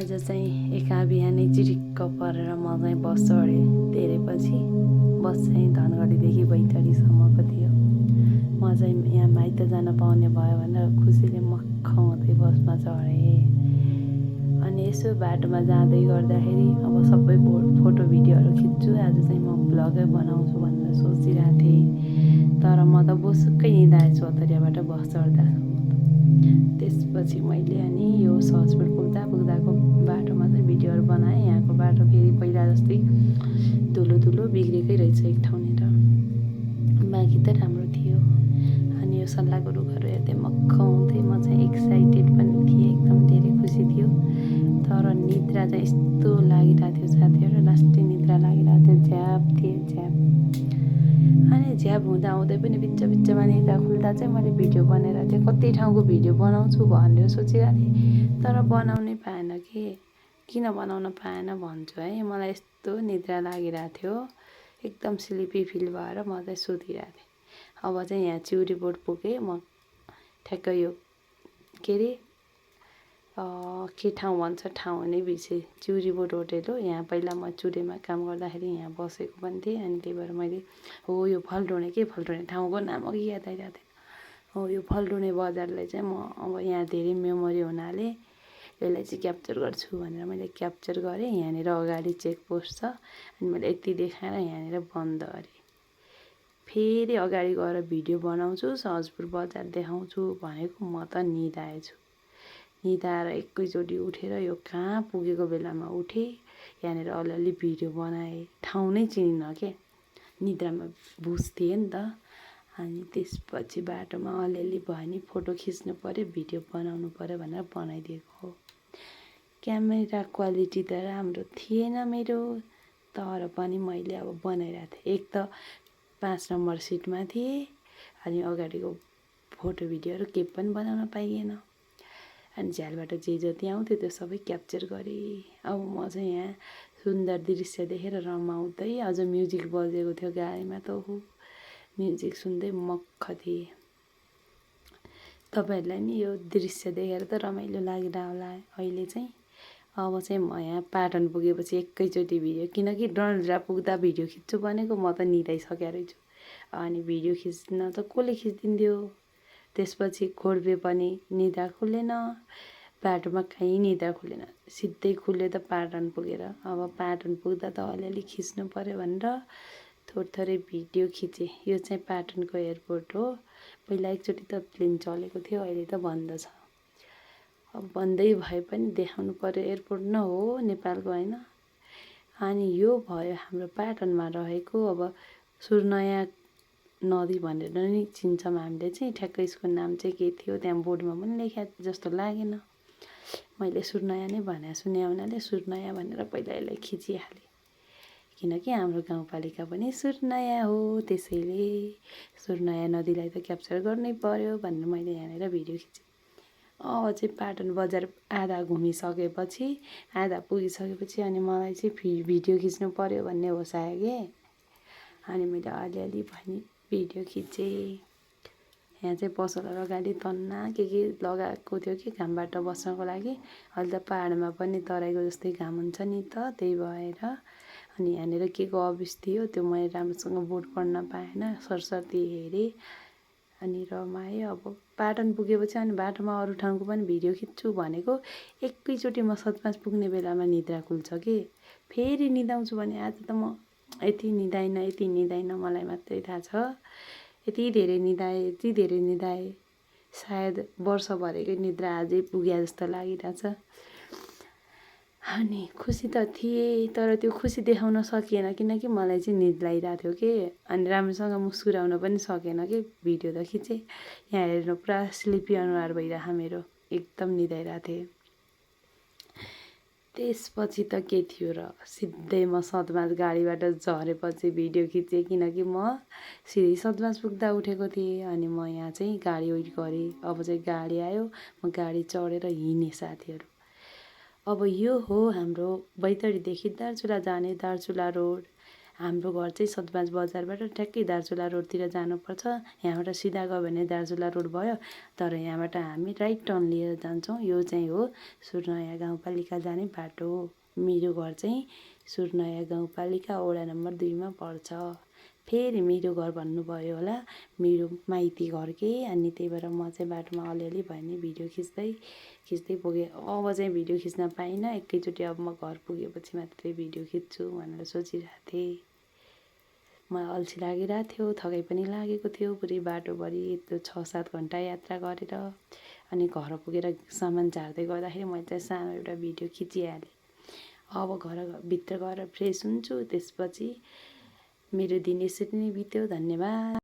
आज चाहिँ एका बिहानै चिरिक्क परेर म चाहिँ बस चढेँ। धेरै पछि बस चाहिँ धनगढीदेखि बैतडीसम्मको थियो। म चाहिँ यहाँ माइत जान पाउने भयो भनेर खुसीले मक्ख हुँदै बसमा चढेँ। अनि यसो बाटोमा जाँदै गर्दाखेरि अब सबै फोटो भिडियोहरू खिच्छु। आज चाहिँ म भ्लगै बनाउँछु भनेर सोचिरहेको थिएँ। तर म त बोसुक्कै निदाएछु अतरियाबाट बस चढ्दासम्म। त्यसपछि मैले अनि यो सहजपुर पुग्दाको बाटोमा चाहिँ भिडियोहरू बनाएँ। यहाँको बाटो फेरि पहिला जस्तै धुलो बिग्रेकै रहेछ एक ठाउँनिर, बाँकी त राम्रो थियो। अनि यो सल्लाहको रुखहरू हेर्दै मक्ख हुँदै म चाहिँ एक्साइटेड पनि थिएँ, एकदम धेरै खुसी थियो। तर निद्रा चाहिँ यस्तो लागिरहेको थियो साथीहरू, लास्टै निद्रा लागिरहेको थियो, झ्याप। अनि झ्याप हुँदै पनि बिचमा निद्रा खुल्दा चाहिँ मैले भिडियो बनाइरहेको थिएँ। कति ठाउँको भिडियो बनाउँछु भनेर सोचिरहेको थिएँ, तर बनाउनै पाएन कि किन बनाउन पाएन भन्छु है। मलाई यस्तो निद्रा लागिरहेको थियो, एकदम स्लिपी फिल भएर म चाहिँ सुतिरहेको थिएँ। अब चाहिँ यहाँ चिउरी बोट पुगेँ म, ठ्याक्कै यो के अरे के ठाउँ भन्छ, ठाउँ नै बिर्सेँ। चिउरी बोट होटेल हो। यहाँ पहिला म चुरेमा काम गर्दाखेरि यहाँ बसेको पनि थिएँ। अनि त्यही भएर मैले हो यो फलटुणे ठाउँको नाम अघि याद आइरहेको थिएन। हो यो फलटुणे बजारलाई चाहिँ म अब यहाँ धेरै मेमोरी हुनाले यसलाई चाहिँ क्याप्चर गर्छु भनेर मैले क्याप्चर गरेँ। यहाँनिर अगाडि चेकपोस्ट छ। अनि मैले यति देखाएर यहाँनिर बन्द गरेँ। फेरि अगाडि गएर भिडियो बनाउँछु, सहजपुर बजार देखाउँछु भनेको म त निदाएछु। निदाएर एकैचोटि उठेर यो कहाँ पुगेको बेलामा उठेँ। यहाँनिर अलिअलि भिडियो बनाएँ, ठाउँ नै चिनिनँ के, निद्रामा बुझ्थेँ नि त। अनि त्यसपछि बाटोमा अलिअलि भयो नि फोटो खिच्नु पऱ्यो, भिडियो बनाउनु पऱ्यो भनेर बनाइदिएको हो। क्यामेरा क्वालिटी त राम्रो थिएन मेरो, तर पनि मैले अब बनाइरहेको थिएँ। एक त 5 नम्बर सिटमा थिएँ, अनि अगाडिको फोटो भिडियोहरू केही पनि बनाउन पाइएन। अनि झ्यालबाट जे जति आउँथ्यो त्यो सबै क्याप्चर गरेँ। अब म चाहिँ यहाँ सुन्दर दृश्य देखेर रमाउँदै, अझ म्युजिक बजेको थियो गाडीमा त हो, म्युजिक सुन्दै मक्ख थिएँ। तपाईँहरूलाई नि यो दृश्य देखेर त रमाइलो लागिरह होला अहिले चाहिँ। अब चाहिँ म यहाँ पाटन पुगेपछि एकैचोटि भिडियो, किनकि डडेलधुरा पुग्दा भिडियो खिच्छु भनेको म त निदाइसकेको रहेछु। अनि भिडियो खिच्न त कसले खिचिदिन्थ्यो। त्यसपछि खोर्बे पनि निद्रा खुलेन, बाटोमा कहीँ निद्रा खुलेन, सिधै खुल्यो त पाटन पुगेर। अब पाटन पुग्दा त अलिअलि खिच्नु पऱ्यो भनेर थोरै भिडियो खिचेँ। यो चाहिँ पाटनको एयरपोर्ट हो। पहिला एकचोटि त प्लेन चलेको थियो, अहिले त बन्द छ। अब बन्दै भए पनि देखाउनु पऱ्यो, एयरपोर्ट न हो नेपालको होइन। अनि यो भयो हाम्रो पाटनमा रहेको अब सुर्नया नदी भनेर नि चिन्छौँ हामीले चाहिँ। ठ्याक्कै यसको नाम चाहिँ के थियो त्यहाँ बोर्डमा पनि लेखा जस्तो लागेन। मैले सुर्नया नै भने सुने हुनाले सुर्नया भनेर पहिला यसलाई खिचिहालेँ, किनकि हाम्रो गाउँपालिका पनि सुर्नया हो। त्यसैले सुर्नया नदीलाई त क्याप्चर गर्नै पर्यो भनेर मैले यहाँनिर भिडियो खिचेँ। अब चाहिँ पाटन बजार आधा घुमिसकेपछि, आधा पुगिसकेपछि अनि मलाई चाहिँ भिडियो खिच्नु पऱ्यो भन्ने होस आयो कि। अनि मैले अलिअलि पनि भिडियो खिचेँ। यहाँ चाहिँ पसलहरू अगाडि तन्ना के लगाएको थियो कि घामबाट बस्नको लागि। अहिले त पाहाडमा पनि तराईको जस्तै घाम हुन्छ नि त, त्यही भएर। अनि यहाँनिर के को अफिस थियो त्यो मैले राम्रोसँग बोर्ड पढ्न पाएन, सरसर्ती हेरेँ अनि रमाएँ। अब पाटन पुगेपछि अनि बाटोमा अरू ठाउँको पनि भिडियो खिच्छु भनेको एकैचोटि म सतपाँच पुग्ने बेलामा निद्रा खुल्छ कि। फेरि निदाउँछु भने आज त म यति निदाइनँ मलाई मात्रै थाहा छ। यति धेरै निदाएँ, सायद वर्षभरिकै निद्रा अझै पुग्या जस्तो लागिरहेछ। अनि खुसी त थिएँ, तर त्यो खुसी देखाउन सकिएन, किनकि मलाई चाहिँ निद लागिरहेको थियो कि। अनि राम्रोसँग मुस्कुराउन पनि सकेन कि, भिडियो त खिचेँ। यहाँ हेर्नु पुरा स्लिपी अनुहार भइरह मेरो, एकदम निदाइरहेको थिएँ। त्यसपछि त के थियो र, सिधै म सतमाज गाडीबाट झरेपछि भिडियो खिचेँ, किनकि म सिधै सतमाज पुग्दा उठेको थिएँ। अनि म यहाँ चाहिँ गाडी वेट गरेँ। अब चाहिँ गाडी आयो, म गाडी चढेर हिँडेँ साथीहरू। अब यो हो हाम्रो बैतडीदेखि दार्चुला जाने दार्चुला रोड। हाम्रो घर चाहिँ सतबाज बजारबाट ठ्याक्कै दार्चुला रोडतिर जानुपर्छ। यहाँबाट सिधा गयो भने दार्चुला रोड भयो, तर यहाँबाट हामी राइट टर्न लिएर जान्छौँ। यो चाहिँ हो सुरनयाँ गाउँपालिका जाने बाटो। मेरो घर चाहिँ सुरनयाँ गाउँपालिका वडा नम्बर 2 पर्छ। फेरि मेरो घर भन्नुभयो होला, मेरो माइती घर के, अनि त्यही भएर म चाहिँ बाटोमा अलिअलि भए नि भिडियो खिच्दै पुगेँ। अब चाहिँ भिडियो खिच्न पाइनँ, एकैचोटि अब म घर पुगेपछि मात्रै भिडियो खिच्छु भनेर सोचिरहेको थिएँ। मलाई अल्छी लागिरहेको थियो, थकाइ पनि लागेको थियो, पुरै बाटोभरि त्यो 6-7 घन्टा यात्रा गरेर। अनि घर पुगेर सामान झार्दै गर्दाखेरि मैले चाहिँ सानो एउटा भिडियो खिचिहालेँ। अब भित्र गएर फ्रेस हुन्छु, त्यसपछि मेरो दिन यसरी नै बित्यो। धन्यवाद।